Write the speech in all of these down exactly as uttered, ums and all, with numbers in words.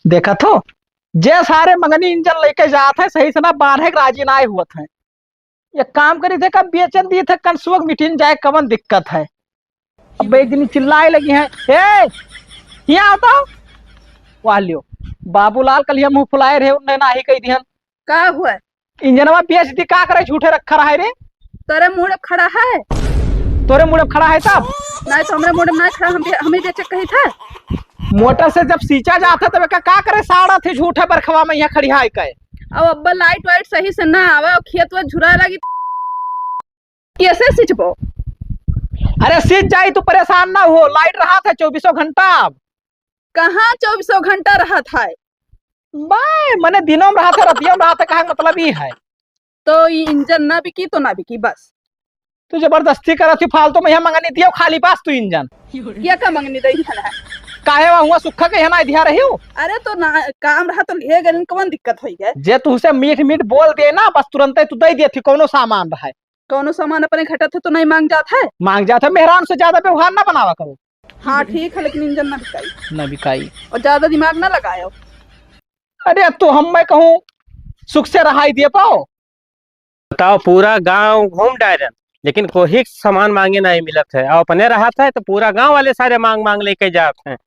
देखत हो, जे सारे मंगनी इंजन लइके जात है, सही से ना बान्हे के राजी नाय हुवत है। एक काम करी थे, का बेचन दी थे, कंसुआ के मिटिन जाए, कवन दिक्कत है? अब एक दिन चिल्लाए लगी हैं, "ए, हियाँ आओ तो।" वाह लियो, बाबूलाल कलिया मुँह फुलाए रहे, उनने नाही कही दिहन। का हुआ? इंजनवा बेच दी, का करे झूठे रखा रहा है रे? तोरे मुड़े खड़ा है। तोरे मुड़े खड़ा है तब? नहीं तो हमरे मुड़े नहीं खड़ा, हम, हमें बेचे कही था। मोटर से जब सींचा जाता तब का, का करे साड़ा थे झूठे बरखवा में यहाँ खड़ी है के? अब अब्बा लाइट वाइट सही से ना आवे और खेत वा झुरा लगी, कैसे सींचबो? अरे सींच जाई, तू परेशान ना हो, लाइट रहा था चौबीसों घंटा। अब कहाँ चौबीसों घंटा रहा था? बाय, मने दिनों में रहा था, रतियों में रहा था, कहाँ मतलब ई है? तो ई इंजन ना बिकी तो ना बिकी, बस। तू जबरदस्ती करत ही फालतू में, यहाँ मंगनी दियो खाली पास तू इंजन। ये का मंगनी दई है? काहे वा हुआ सुखा के यहाँ ना दिया रही हो? अरे तो ना काम रहा तो लिए गन, कौन दिक्कत होई गए? जे तू से मीठ मीठ बोल दे ना, बस तुरंते तू दे दिए थी, कौनो सामान रहा है। कौनो सामान अपने घटत है तो नहीं मांग जात है? मांग जात है, मेहरान से ज्यादा व्यवहार ना बनावा करो। हाँ ठीक है, लेकिन इंजन ना बिकाई। ना बिकाई। और ज्यादा दिमाग ना लगायो। अरे तो हम मैं कहूँ सुख से रहाई दिए पाओ। बताओ, पूरा गांव घूम डायरन, लेकिन कोई सामान मांगे नहीं मिलत है, और अपने रहत है तो पूरा गांव वाले सारे मांग मांग लेके जात हैं।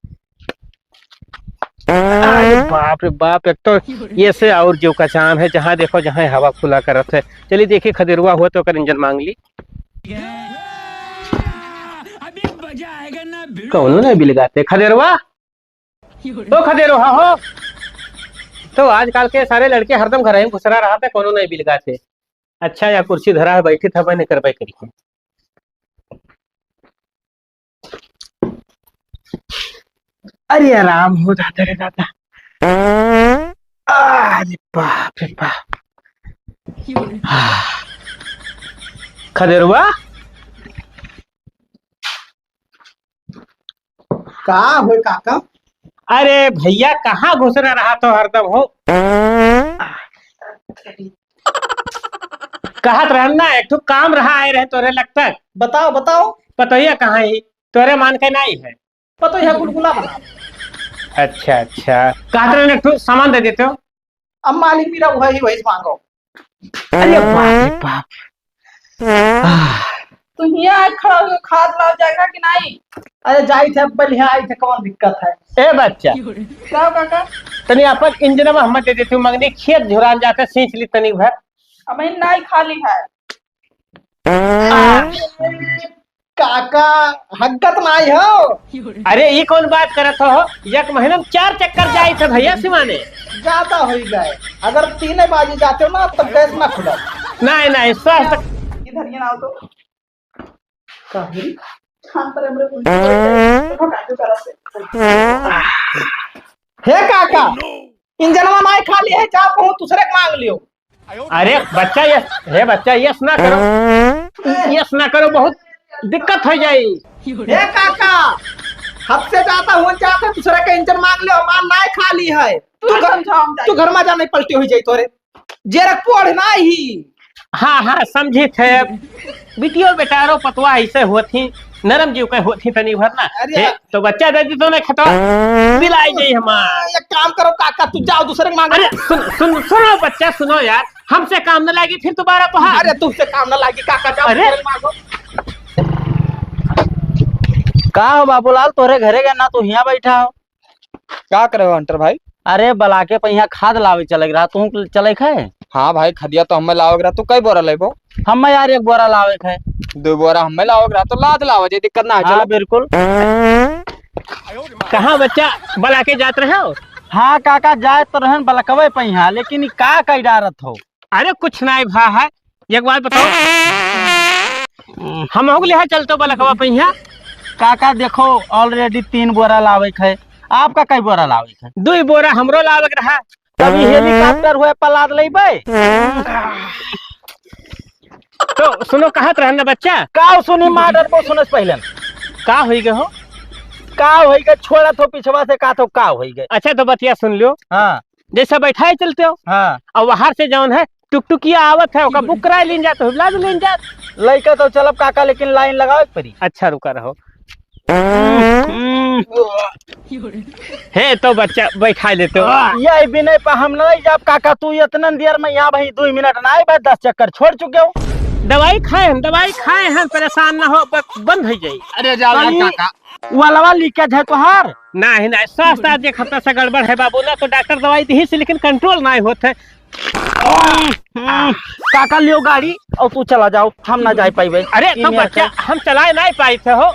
अरे बाप रे बाप, एक तो ये से और जो कचान है, जहाँ देखो जहाँ हवा खुला करत है। चलिए देखिए, खदेरुआ हुआ तो ओकर इंजन मांग ली। कौनो नहीं बिलगाते खदेरुआ। तो खदेरो, हाँ हो। तो आजकल के सारे लड़के हरदम घर में घुसरा रहा था, कौनो नहीं बिलगाते। अच्छा, या कुर्सी धरा है, बैठी था, मैंने कर करी। अरे आराम हो दादा रे दादा। अरे बाप रे बाप। खदेरुआ, का होय काका? अरे भैया, कहाँ घुसरा रहा तो हरदम हो? कहत रहन ना, एक ठो काम रहा, आए रहे तोरे लग तक। बताओ, बताओ। पतोहिया कहाँ ही? तोरे मान के नहीं है। पतोहिया गुलगुला बना। अच्छा, अच्छा। कहत रहन एक ठो सामान दे देते हो। अब मालिक मेरा वही, वही मांगो। अरे बाप रे बाप। आह। तू हियाँ आके खड़ा हो, खाद लाव जाएगा कि नहीं? अरे जाई थे, अब बलिया आई थे, कौन दिक्कत है? ए बच्चा। का काका? तनी अपन इंजनवा हमें दे देती हूँ, मंगनी खेत झुरान जाके सींच ली तनी भर। अब मैं नाई खाली है। आह। काका, हग्गत नाई हो। अरे, ई कौन बात करत हो? एक महीना में चार चक्कर जाई थे भैया सिवाने। ज्यादा होई गए। अगर तीने बाजी जाते हो ना, तब गैस ना खुला। नहीं, नहीं, स्वास्थ्य इधर ये ना हो तो। का है? खान पर हमरे उल्टी हो गई। देखो, काजू का रस है। हे काका, इंजनवा नाई खाली है, जा कहूँ दूसरे के मांग लियो। अरे बच्चा, यस, हे बच्चा, यस ना करो, यस ना करो, बहुत दिक्कत हो जाई। हे काका, हद से ज्यादा हो जात है, दूसरे का इंजन मांग ले, हमार नाय खाली है। तू तू घर, समझाओ, हम जाई। तू घर में जाने पलटी हो जाई तोरे। जेरक पढ़ नाही। हाँ, हाँ, समझी थे। बिटियो बेटारो पतवा ऐसे होत ही, नरम जीव के होत ही तनी भर ना। अरे। हे, तो बच्चा दे दी तो ना खतवा। बिलाई जाई हमार। एक काम करो काका, तू जाओ दूसरे के मांगो। अरे सुन, सुन, सुनो बच्चा, सुनो यार, हमसे काम न लागी फिर दोबारा तो हाँ। अरे तुमसे काम न लागी काका, जाओ अरे। दूसरे के मांगो। का हो बाबूलाल, तोरे घरे गए ना, तू हियाँ बैठा हो? का करे हो हंटर भाई? अरे बलाके पहिया खाद लावे चले रहा, तू चले खे? हाँ भाई, खदिया तो हमें लावे रहा, तू कई बोरा लेबो? हमें यार एक बोरा लावे खे। दो बोरा हमें लावे रहा, तो लाद लावे जे, दिक्कत ना है, हाँ, चलो। बिल्कुल। कहाँ बच्चा बलाके जात रहे हो? हाँ काका, जाए तो रहन बलकवे पहिया, लेकिन ई का कई डारत हो? अरे कुछ नाई भा है, एक बात बताओ, हम हो लिहा चलतो बलकवा पहिया। काका देखो, already तीन बोरा लावे के है, आपका कई बोरा लावे के है? दुई बोरा हमरो लावे के रहा। कभी helicopter हुए पलाद लेबे। तो सुनो, कहत रहन ना बच्चा। का सुनी मार डरबो, सुनस पहले। का होई गए हो? का होई गए, छोड़ा तो पिछवा से का तो का होई गए। अच्छा तो बतिया सुन लियो। हाँ। जैसे बैठाए चलते हो। हाँ। और बाहर से जौन है टुकटुकिया आवत है, ओका बुक कराए लीन जात हो, लाद लीन जात। लइका तो चलब काका, लेकिन लाइन लगावे के पड़ी। अच्छा, रुका रहो। हे तो बच्चा, बैठा ले तो। यही विनय पर हम नहीं जाब काका, तू इतना देर में यहाँ भाई दो मिनट ना आए, बस दस चक्कर छोड़ चुके हो। दवाई खाए हैं, दवाई खाए हैं, परेशान ना हो, ब-, बंद हो जाई। अरे जाओ यार काका। वलवा लीकेज है तोहार? नहीं, नहीं, स्वास्थ्य आज एक हफ्ता से गड़बड़ है बाबू ना, तो डॉक्टर दवाई दी से, लेकिन कंट्रोल नहीं होत है। काका लियो गाड़ी और तू चला जाओ, हम ना जाए पाइबे। अरे तो बच्चा, हम चलाए नहीं पाई थे हो।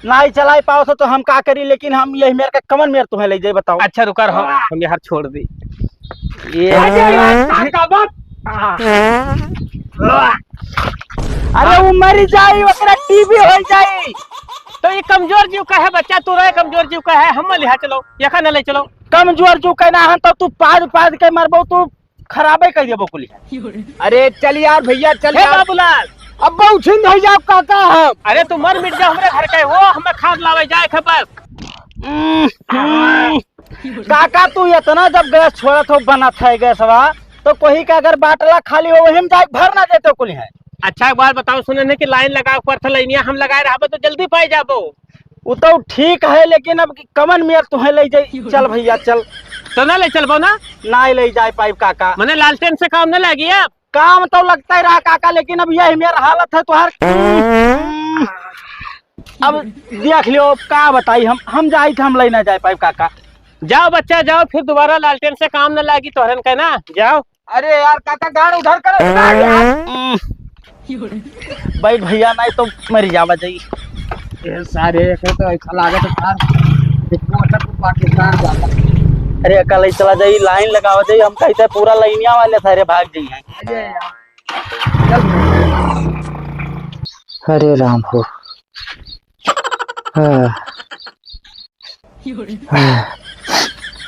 नहीं चलाए पाओ तो, तो हम का करी, लेकिन हम यही मेर का कमन मेर तुम्हें ले जाए बताओ। अच्छा रुका रहो, हम यहाँ छोड़ दी। ये अरे यार, काका बाप। अरे वो मर जाई, ओकरा टीबी हो जाई। तो ये कमजोर जीव का है बच्चा, तू रहे कमजोर जीव का है, हम लिहा चलो, यखा न ले चलो। कमजोर जीव का ना हम तो तू पाद पाद के मरबो, तू खराबे कर देबो कुली। अरे चल यार भैया, चल हे यार। बाबूलाल। अब बहुत छिंद हो जाओ काका हम। अरे तू मर मिट जा हमरे घर के, वो हमें खाद लावे जाए के बस। काका तू इतना जब गैस छोड़त हो, बनत है गैसवा, तो कोई का अगर बाटला खाली हो, वही में जाके भर ना देते कुली है। अच्छा एक बात बताओ, सुने ने कि लाइन लगावे के पड़त है, लाइनिया हम लगाए रहबो तो जल्दी पाई जाबो। उ तो ठीक है, लेकिन अब कमन मेर तुहे ले जाई। चल भैया चल। तो ना ले चलबो ना? ना ले जाए पाइब काका। मने लालटेन से काम ना लागी अब? काम तो लगता ही रहा काका, लेकिन अब यही मेर हालत है तोहार। अब देख लियो, अब का बताई हम, हम जाई थे, हम ले ना जाए पाइब काका। जाओ बच्चा जाओ, फिर दोबारा लालटेन से काम ना लागी तोहरन का ना, जाओ। अरे यार काका, गाड़ उधर करो ना यार। बैठ भैया, नहीं तो मर जावा जाई। ये सारे एक तो ऐसा लागत है यार, एक तो अच्छा तू पाकिस्तान जाता। अरे कल ही चला जाई, लाइन लगावा जाई, हम कहते पूरा लाइनिया वाले सारे भाग जाई हैं। अरे यार, चल। अरे राम हो। हाँ।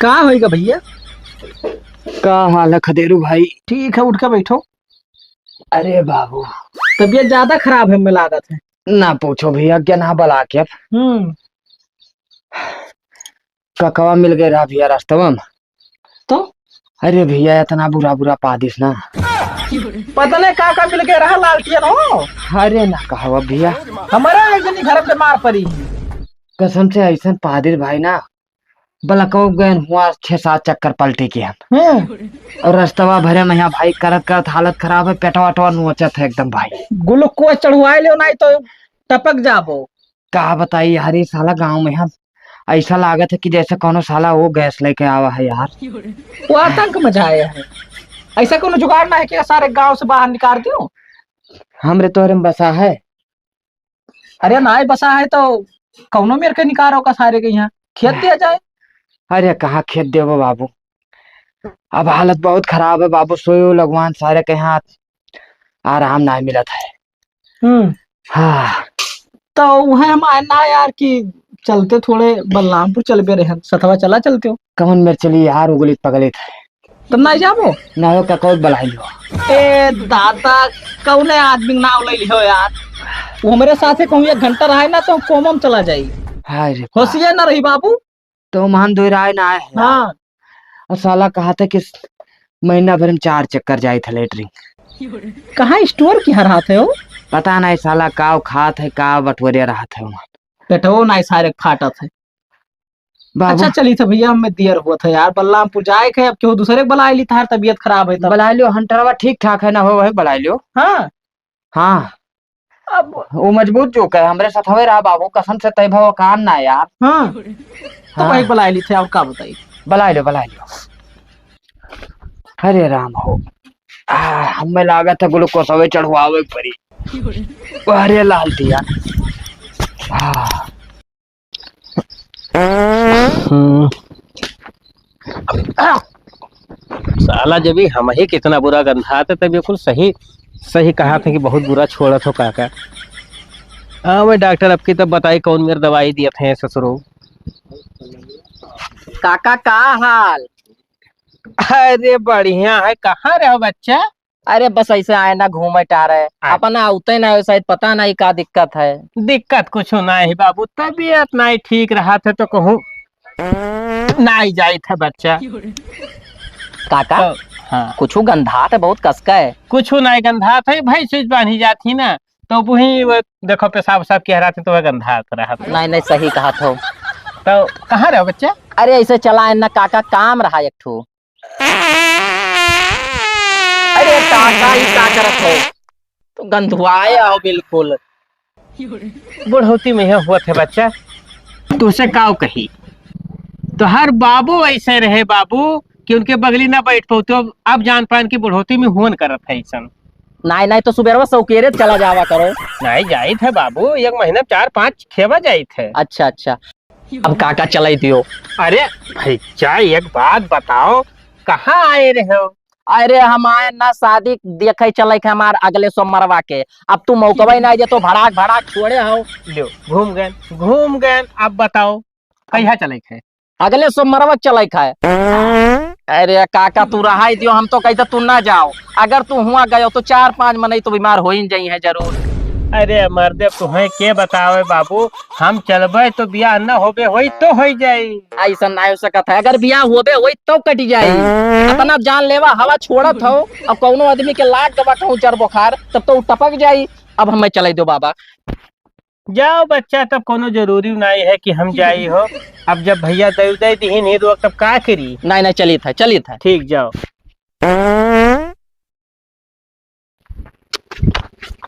का होइगा भैया? का हाल है खदेरू भाई? ठीक है, उठ के बैठो। अरे बाबू, तबीयत ज्यादा खराब है, हमें लागत है। ना पूछो भैया, क्या ना बला के अब। हम्म। ककवा मिल गए रहा भैया रास्तवा में। तो? अरे भैया, इतना बुरा बुरा पादिस ना। पता नहीं का का मिल गए रहा लालटियन हो। अरे ना कहो अब भैया। हमारा एक जनी घर पे मार पड़ी। कसम से ऐसन पादिस भाई ना, बलकौ गयन हुआ छह सात चक्कर पलटे के हम। हम्म। और रस्तवा भरे में यहाँ भाई करत करत हालत खराब है, पेटवा वेटवा नोचत है एकदम भाई। ग्लूकोज चढ़वाए लो, नहीं तो टपक जाबो। का बताई यार, ये साला गाँव में हम ऐसा लागत है कि जैसे कौनो साला वो गैस लेके आवा है यार। वो आतंक मचाए है। ऐसा कौनो जुगाड़ ना है कि सारे गांव से बाहर निकाल दियो? हमरे तोहरे में बसा है। अरे ना बसा है तो कौनो मेर के निकारो का सारे के यहाँ खेत दिया जाए। अरे कहाँ खेत देबो बाबू, अब हालत बहुत खराब है बाबू, सोयो लगवान सारे के यहाँ आराम ना मिलत है। हम्म। हाँ। तो वह हम आए ना यार कि चलते थोड़े बलरामपुर चलबे रहन, सथवा चला चलते हो। कमन मेर चली यार, उगलित पगलित है। तब ना जाबो? ना हो, ककौत बलाई लियो। ए दादा, कौने आदमी नाव ले लियो यार? वो हमरे साथे कहूँ एक घंटा रहे ना तो कोमम चला जाई। हाय रे। होशियार ना रही बाबू। तो मान दो राय ना है। हाँ। और साला कहा था कि महीना भर में चार चक्कर जाए था लेटरिन। कहाँ स्टोर की हर हाथ है हो? पता नहीं साला काव खात है, काव बटवरिया रहत है वहाँ। पेटवो नहीं सारे फाटत है। बाबू। अच्छा चली था भैया, हमें देर हुआ था यार, बलरामपुर जाए के, अब क्यों दूसरे के बुला ली, थार तबीयत खराब है तब। बुला लियो, हंटरवा ठीक ठाक है ना हो, वही बुला लियो। हाँ। हाँ। अब वो मजबूत जो कहे, हमरे साथ हवे रहा बाबू, कसम से तय भव काम ना यार। हाँ। तो हाँ। भाई बुला ली थे, और का बताई? बुला लियो, बुला लियो। हरे राम हो। आ, हमें लागत है ग्लूकोज हवे चढ़वावे के पड़ी। अरे लाल दिया। हाँ। हम्म। साला जब ही हम ही कितना बुरा गंधात है, तब ये कुल सही, सही कहा था कि बहुत बुरा छोड़त हो काका। हाँ, वह डॉक्टर अब की तब बताई कौन मेर दवाई दिया थे ससुरो। काका का हाल? अरे बढ़िया है, कहाँ रहो बच्चा? अरे बस ऐसे आए ना घूमे टारे। अच्छा। अपना आउते ना हो, शायद पता नहीं का दिक्कत है। दिक्कत कुछ ना है बाबू, तबीयत नहीं ठीक रहा था तो कहूँ नहीं जाई था बच्चा। काका, तो, हाँ। कुछ गंधात है, बहुत कसका है। कुछ नहीं गंधात है, भैंस वैस बांधी जाती ना, तो वही वो देखो पेशाब वेशाब किया रहते तो वह गंधात रहा था। नहीं, नहीं, सही कहा था। तो कहाँ रहो बच्चा? अरे ऐसे चला है ना काका, काम रहा एक ठो। अरे काका, ई का करत हो? तो गंधुआए आओ बिल्कुल। बुढ़ौती में यह हुआ थे बच्चा, तुझसे काव कही। तो हर बाबू ऐसे रहे बाबू कि उनके बगली ना बैठ पाओ। तो अब, अब जान पाएन कि बुढ़ौती में हुअन करत है ऐसन। नाई, नाई, तो सुबेरवा सौकेरे चला जावा करो। नाई, जाइत है बाबू, एक महीना में चार पांच खेवा जाइत है। अच्छा, अच्छा। अब काका चलाई दियो। अरे भैया, एक बात बताओ, कहाँ आए रहे हो? अरे हम आए ना, शादी देखे चले के हमार अगले सोमवारवा के। अब तू मौकवा ही ना दे तो भड़ाक भड़ाक छोड़े हो। लो, घूम गए, घूम गए। अब बताओ, कहिया चले के है? अगले सोमवारवा के चले के है। अरे काका, तू रहाई दियो, हम तो कहते तू ना जाओ। अगर तू हुआ गयो तो चार पांच मनई तो बीमार हो ही जाई है जरूर। अरे मर्दे, तुम्हें के बतावे बाबू, हम चलबे तो बियाह न होबे होई तो होई जाई। ऐसा ना हो सकत है, अगर बियाह होबे होई तो कटी जाई। अपना जान लेवा हवा छोड़त हो, अब कौनो आदमी के लाग गवा कहूँ जर बुखार, तब तो उ टपक जाई। अब हमें चले दो बाबा। जाओ बच्चा, तब कौनो जरूरी नहीं है कि हम जाई हो। अब जब भैया दे दे दिहिन ही तो तब का करी? नहीं, नहीं, चलित है, चलित है। ठीक, जाओ।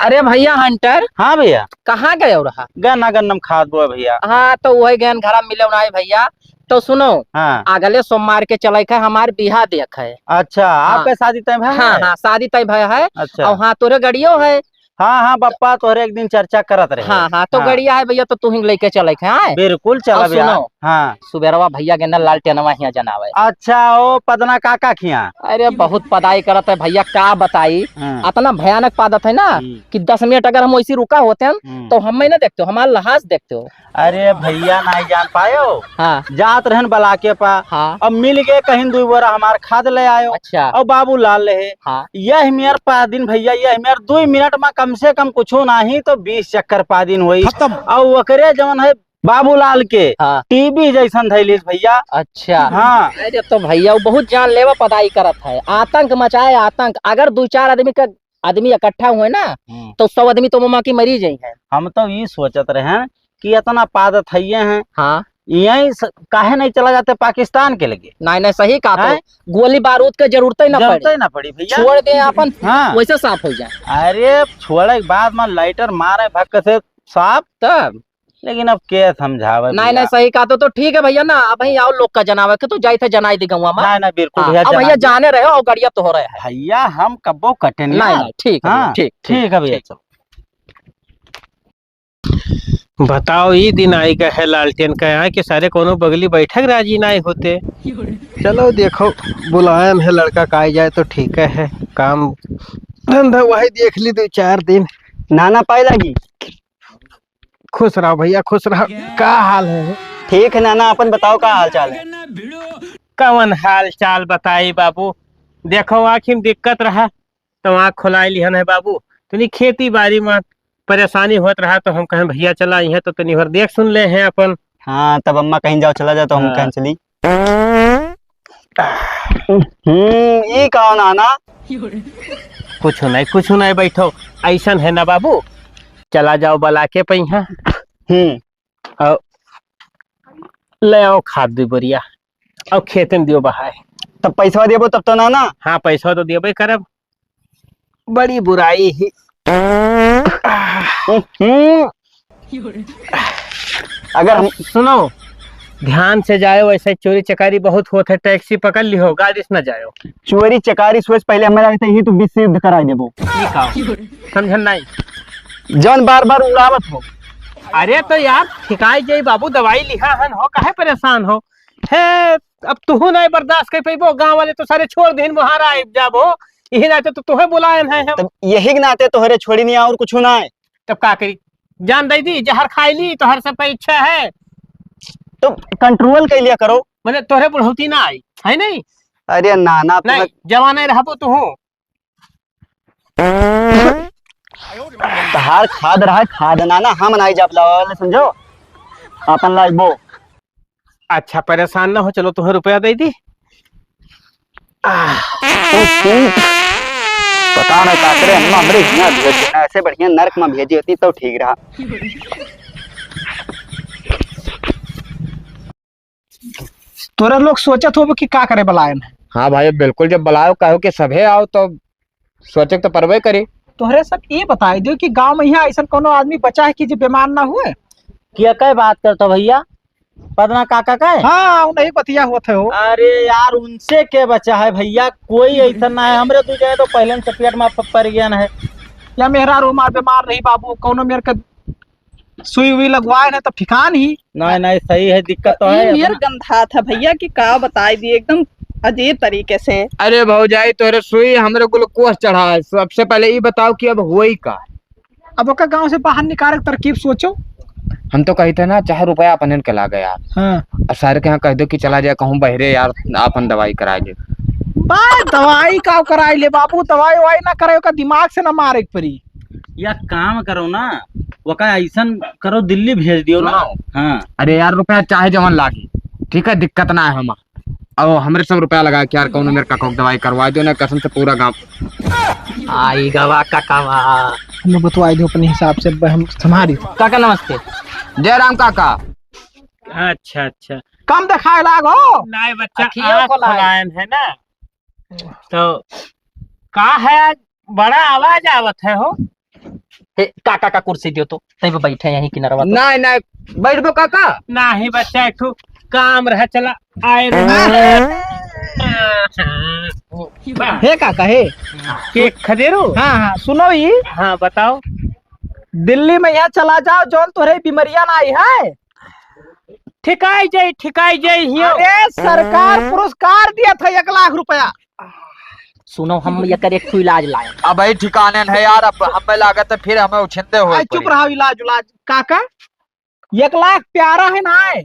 अरे भैया हंटर। हाँ भैया। कहाँ गए रहा? गन्ना, गन्ना में खाद बोए भैया। हाँ, तो वही गहन घरा मिले उनाई भैया। तो सुनो, हाँ। अगले सोमवार के चले है हमार बियाह देख है। अच्छा, हाँ। आपका शादी तय भय है? हाँ, हाँ, शादी तय भय है। अच्छा। और हाँ, तोरे गड़ियो है। हाँ, हाँ, बप्पा तोहरे एक दिन चर्चा करत रहे। हाँ, हाँ, तो हाँ। गड़िया है भैया, तो तू ही लेके चले है, हाँ? बिल्कुल चलब और यार। सुनो, हाँ। सुबेरवा भैया के ना लालटेनवा हियाँ जनावे। अच्छा, ओ पदना काका खिया। अरे बहुत पदाई करत है भैया, का बताई, हाँ। अतना भयानक पादत है ना हम्म। कि दस मिनट अगर हम वैसे रुका होते हैं हम्म। तो हम ही ना देखते हो, हमारा लहास देखते हो। अरे भैया, नहीं जान पायो। हाँ। जात रहन बलाके पा। हाँ। अब मिल गए कहीं दुई बोरा हमार खाद ले आयो। अच्छा। और बाबूलाल ले। हाँ। यह मेर पास दिन भैया, यह मेर दुई मिनट में कम से कम कुछो नहीं तो बीस चक्कर पादिन होई। खत्म। और ओकरे जवन है बाबूलाल के हाँ। टीबी जैसन धैलिस भैया। अच्छा। हाँ। अरे तो भैया वो बहुत जान लेवा पदाई करत है, आतंक मचाए आतंक। अगर दो चार आदमी का आदमी इकट्ठा हुए ना, हम्म। तो सौ आदमी तो ममा की मरी जाई है। हम तो ये सोचत रहे हैं कि इतना पादत है ये हैं, हाँ। यहीं स-, काहे नहीं चला जाते पाकिस्तान के लगे? नहीं, नहीं, सही कहा तो। हैं? गोली बारूद के जरूरत ही ना जरूरत पड़ी। ही ना पड़ी भैया। छोड़ दे अपन, हाँ। वैसे साफ हो जाए। अरे छोड़े के बाद में लाइटर मारे भक्क से साफ। तब? लेकिन अब के समझावे नहीं, भैया? नहीं, सही कहा तो, तो ठीक है भैया ना, अब ही आओ लोग का जनावे के तो जाई थे जनाई दी गौवा में। नहीं, नहीं, बिल्कुल हाँ, भैया, अब भैया जनाई दी। जाने रहे और गड़िया तो हो रहे हैं। भैया हम कब्बो कटे नहीं नहीं, यार। नहीं, ठीक है भैया, हाँ, ठीक, ठीक, ठीक है भैया, ठीक। चलो। बताओ, ई दिन आई गए है लालटेन का यहाँ के सारे कोनो बगली बैठक राजी नाई होते। चलो देखो, बुलायन है लड़का का आई जाए तो ठीक है, काम धंधा वही देख ली दो चार दिन। नाना पाए लागी। खुश रहो भैया, खुश रहो। का हाल है? ठीक है नाना, अपन बताओ का हाल चाल है? कवन हाल चाल बताई बाबू, देखो आँखी में दिक्कत रहा तो आँख खोलाई लिहन है बाबू। तनी खेती बारी में परेशानी होत रहा, तो हम कहें, "भैया चला, इहे तो तनी भर देख सुन ले हैं अपन।" हाँ, तब अम्मा कहीं जाओ, चला जाओ, तो हम हाँ। कहें चली। हम्म, ई का नाना? कुछ नहीं, कुछ नहीं, बैठो। ऐसन है ना बाबू, चला जाओ बला के पैहा। हम्म। और ले आओ खाद दो बोरिया, और खेते में दियो बहाए। तब पैसवा देबो तब तो नाना। हाँ, पैसवा तो देबे करब। बड़ी बुराई ही। हम्म। अगर हम सुनो, ध्यान से जाए, वैसे चोरी चकारी बहुत होत है, टैक्सी पकड़ लिहो, गाड़ी से ना जाओ। चोरी चकारी सोच पहले हमें लगता है, ये तो बीच से युद्ध कराई देबो। ये का? समझन नहीं। जौन बार बार उड़ावत हो। अरे तो यार, ठिकाई जाई बाबू, दवाई लिहा हन हो, काहे परेशान हो? हे, अब तुहू नहीं बर्दाश्त कर पैबो, गाँव वाले तो सारे छोड़ देहिन, मोहारा आइब जाबो। यही नाते तो तुहे बुलायन है हम। तब यही के नाते तोहरे छोड़ी नहीं और कुछ ना है। तब का करी? जान दे दी, जहर खाई ली, तोहर सबका इच्छा है। तो कंट्रोल कर लिया करो। मैंने तोहरे बुढ़ौती ना आई, है नहीं? अरे नाना, तुम्हें नहीं, जवान रहबो तुहू। तहार खाद रहा, खाद ना, ना, हम नाई जाब लावे वाले, समझो? अपन लाइबो। अच्छा, परेशान ना हो, चलो, तुम्हें रुपया दे दी। आह। पता ना का करे, अम्मा हमरे हियां भेज देना, ऐसे बढ़िया नरक में भेजी होती तो ठीक रहा। तोरे लोग सोचत होबो कि का करे बलायन है। हाँ भाई, बिल्कुल, जब बलायो कहो कि सभे आओ तो सोचे के तो परबे करी। तोहरे सब ये बताई दियो कि गांव में यहाँ ऐसा कोनो आदमी बचा है कि जो बीमार ना हुए? किया कै बात करत हो भैया? पदना काका का है? हाँ, उन्हीं बतिया होत है हो। अरे यार, उनसे के बचा है भैया, कोई ऐसा ना है। हमरे दू जने तो पहले से पेट में प-, पड़ गया है। या मेहरारू हमार बीमार रही बाबू, कौनो मेर के सुई उई लगवाए ना तब ठिकान ही। नहीं, नहीं, सही है, दिक्कत तो है ई मेर अपना। गंधात है भैया कि का बताई दी, एकदम अजीब तरीके से। अरे भौजाई, तोहरे सुई हमरे ग्लूकोज चढ़ा है। सबसे पहले ई बताओ कि अब होई का? अब ओका गांव से बाहर निकाले के तरकीब सोचो। हम तो कही थे ना, चाहे रुपया अपन के लागे यार। हाँ। अब सारे के यहाँ कह दो कि चला जाए कहूँ बहरे यार, अपन दवाई कराए ले। बा, दवाई का कराए ले बाबू, दवाई ववाई ना करे, ओका दिमाग से ना मारे के पड़ी। या काम करो ना, ओका ऐसन करो, दिल्ली भेज दियो ना। सुनो। हाँ। अरे यार, रुपया चाहे जवन लागी, ठीक है, दिक्कत ना है हमार। अब हमरे सब रुपया लगा के यार, कौनो मेरे काका के दवाई करवा दो ना, कसम से पूरा गाँव। आई गवा काका वा। हमें बतवाई दो अपने हिसाब से, ब-, हम संभाली। काका नमस्ते। जय राम काका। अच्छा, अच्छा। कम देखाए लागो। नहीं बच्चा, अखियों आँख को लाए। खुलायन है ना, तो का है, बड़ा आवाज आवत है हो। हे, काका का कुर्सी दियो तो, तब बैठे यहीं किनारवा तो। नहीं, नहीं, बैठबो काका? नहीं बच्चा, एक ठो काम रहा, चला आए रे। हे काका, हे। के खदेरू? हाँ, हाँ, सुनो ई। हाँ, बताओ। दिल्ली में यहाँ चला जाओ, जौन तोहरे बीमरिया ना आई है। ठिकाई जाई, ठिकाई जाई हियो। अरे, सरकार पुरस्कार दिया था एक लाख रुपया। सुनो, हम एकर एक ठो इलाज लाए। अब भाई ठिकाने न है यार, अब हमें लागत है फिर हमें उछिंदे होए आई, चुप पड़ी। रहो, इलाज उलाज। काका, एक लाख प्यारा है ना आए?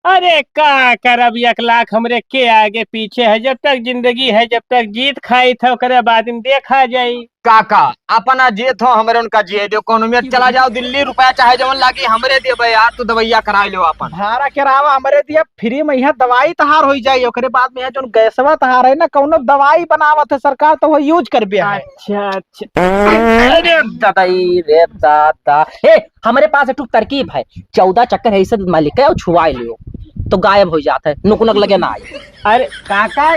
अरे का करब, एक लाख हमरे के आगे पीछे है, जब तक जिंदगी है, जब तक जीत खाई था, ओकरे बाद में देखा जाई। काका, अपना जीत हो, हमरे उनका जिए दो, कौनो में चला जाओ दिल्ली, रुपया चाहे जवन लागी, हमरे देबे यार, तू दवाइया कराई लो अपन। भाड़ा किरावा हमरे दिया, फ्री में यहाँ दवाई तहार होई जाई, ओकरे बाद में यहाँ जौन गैसवा तहार है ना, कौनो दवाई बनावत है सरकार, तो वो यूज करबे है। अच्छा, अच्छा। अरे दादा, ई रे दादा। हे, हमरे पास एक ठो तरकीब है, चौदह चक्कर है, इसे मालिक है और छुआए लियो, तो गायब हो जात है, नुकनक लगे ना आए। अरे काका,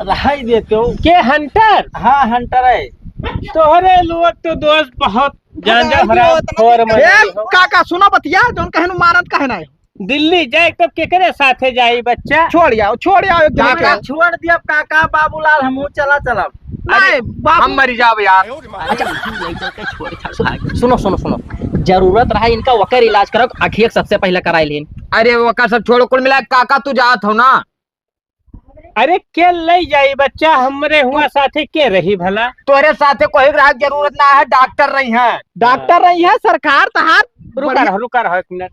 रहाई देते हो। के हंटर? हाँ, हंटर है। तोहरे लोग तो दोस्त बहुत जान जा, अरे, हराम उतना खोर नहीं। ए, मत हो। काका, सुनो बतिया, जौन कहनु मानत कहे ना। दिल्ली जाए तब केकरे साथे जाई बच्चा? छोड़ आओ, छोड़ आओ, एक दिन काका, के। छोड़ दिया काका, बाबूलाल, हमहू चला चलब। नहीं, अरे, बाबू। हम मरी जाब यार। अच्छा, हम नहीं चलते, छोड़, छोड़, भाग। सुनो, सुनो, सुनो, जरूरत रहा इनका, वकर इलाज करो, आँखिया सबसे पहले कराई लीन। अरे, वकर सब छोड़ो, कुल मिला काका, तू जात हो ना? अरे, के ले जाई बच्चा, हमरे हुआ साथे के रही भला? तोरे साथे कोई रहा जरूरत ना है, डॉक्टर रही है। डॉक्टर रही है, सरकार तहार रुका बढ़िया। रहो, रुका रहो एक मिनट।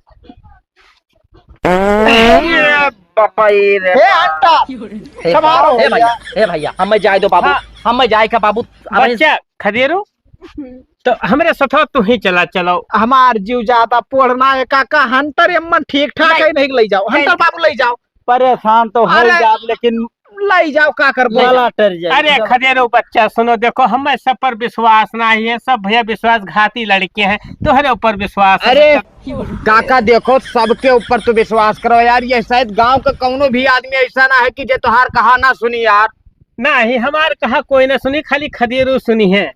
ए बापा, ए रे हे बा। अंटा, हे, संभालो हे भैया, भैया। हे भैया, हमें जाए दो बाबू, हाँ। हमें जाए का बाबू, अब बच्चा, खदेरू, तो हमरे साथ तू ही चला, चलो। हमार जीव ज्यादा पोड़ना है काका, हंटर एम्मन ठीक ठाक नहीं। है, नहीं ले जाओ, नहीं। हंटर बाबू ले जाओ। परेशान तो हो अरे, जाब, लेकिन ले जाओ, का करबो? गला टर जाए। अरे खदेरू बच्चा, सुनो, देखो, हमें सब पर विश्वास नहीं है, सब भैया विश्वासघाती लड़के हैं, तोहरे ऊपर विश्वास है। अरे काका, देखो, सबके ऊपर तो विश्वास करो यार, ये शायद गांव का कौनो भी आदमी ऐसा ना है कि जे तोहार कहा ना सुनी यार। नहीं, हमार कहा कोई ना सुनी, खाली खदेरू सुनी है।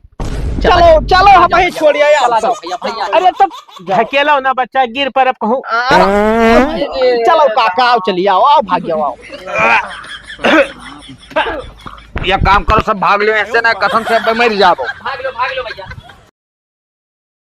चलो, चलो, हम ही छोड़िया यार। चला जाओ भैया, भैया। अरे तो ढकेलो ना बच्चा, गिर पर अब कहूँ। आ, चलो काका, आओ, चलिए आओ, आओ, भाग जाओ, आओ। ये काम करो, सब भाग लो ऐसे ना, कसम से अब मर जाबो। भाग लो, भाग लो भैया।